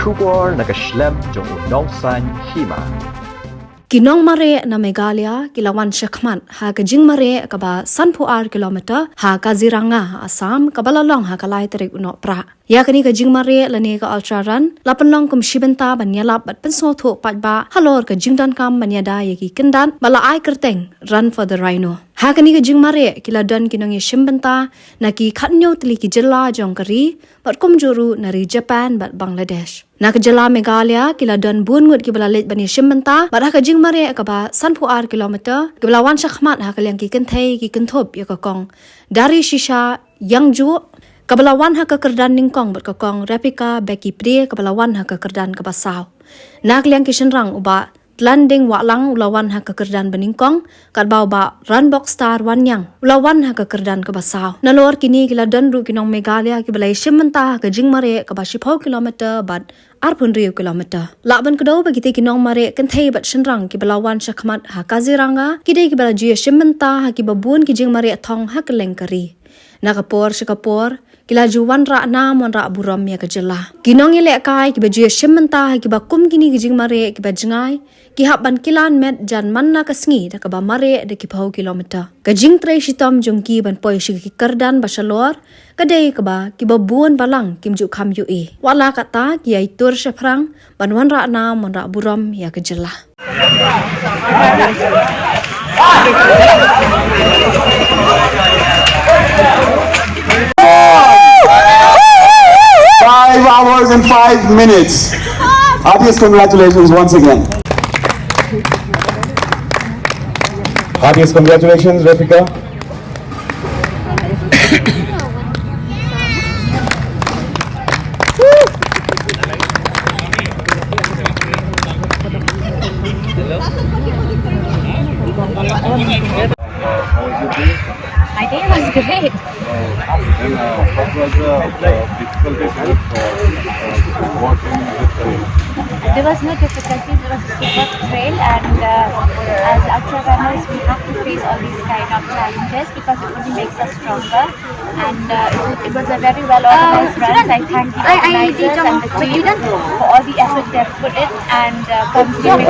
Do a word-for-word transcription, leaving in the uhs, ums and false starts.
Khubor na ka shlem jong u Nongsaiñ Hima. Ki nongmareh na Meghalaya ki la wan shakhmat ha ka jingmareh kaba sanphew ar kilometer ha Kaziranga, Assam, kaba la long ha ka lai tarik u Nohprah. Ïa kane ka jingmareh lane ka Ultra Run la pynlong kum shi bynta ban ïalap bad pynsngewthuh paidbah halor ka jingdonkam ban ïada ïa ki kyndat ba la ai kyrteng Run for the Rhino. Ha kane ka jingmareh ki la don ki nongïashim bynta na ki khathynñiew tylli ki jylla jong ka ri bad kumjuh ruh na ri Japan bad Bangladesh. Na ka jylla Meghalaya ki la don bun ngut kiba la leit ban ïashim bynta bad ha ka jingmareh kaba sanphew ar kilometer kiba la wan shakhmat ha ka liang ki kynthei ki kynthup ïa ka kong Dari Shisha Yangju kaba la wan ha ka kyrdan nyngkong bad ka kong Repika Beki Prie kaba la wan ha ka kyrdan kaba saw. Na ka liang ki shynrang u Bah Tlanding Wahlang u la wan ha ka kyrdan banyngkong, katba u Bah Ranbok Star Wanniang u la wan ha ka kyrdan kaba saw. Nalor kine ki la don ruh ki nong Meghalaya kiba la ïashim bynta ha ka jingmareh kaba shiphew kilometer bad arphew hynriew kilometer. Lah ban kdew ba kitei ki nongmareh kynthei bad shynrang kiba la wan shakhmat ha Kaziranga ki dei kiba la ju ïashim bynta ha kiba bun ki jingmareh thong ha kylleng ka ri. Na ka por sha ka por ki la ju wanrah nam wanrah burom ïa ka jylla. Ki nongïalehkai kiba ju ïashim bynta ha kiba kum kine ki jingmareh kiba jngai ki hap ban kilan met jan man la ka sngi da kaba mareh da ki phew kilometer. Ka jingtrei shitom jong ki ban poi sha ki kyrdan ba shalor ka dei kaba kiba bun balang kim ju kham ïohi. Wat la katta ki ïai tur shaphrang ban wanrah nam wanrah burom ïa ka jylla. Five hours and five minutes. Heartiest congratulations once again. Heartiest congratulations, Refika. How was your day? My day was great. And uh, what was the uh, difficulties with uh, uh, walking in this trail? There was no difficulties. It was a super trail, and uh, as ultra runners, we have to face all these kind of challenges because it only makes us stronger. And uh, it, was, it was a very well organized run. So I thank the organizers and the team for all the effort they've put in and uh, continuing.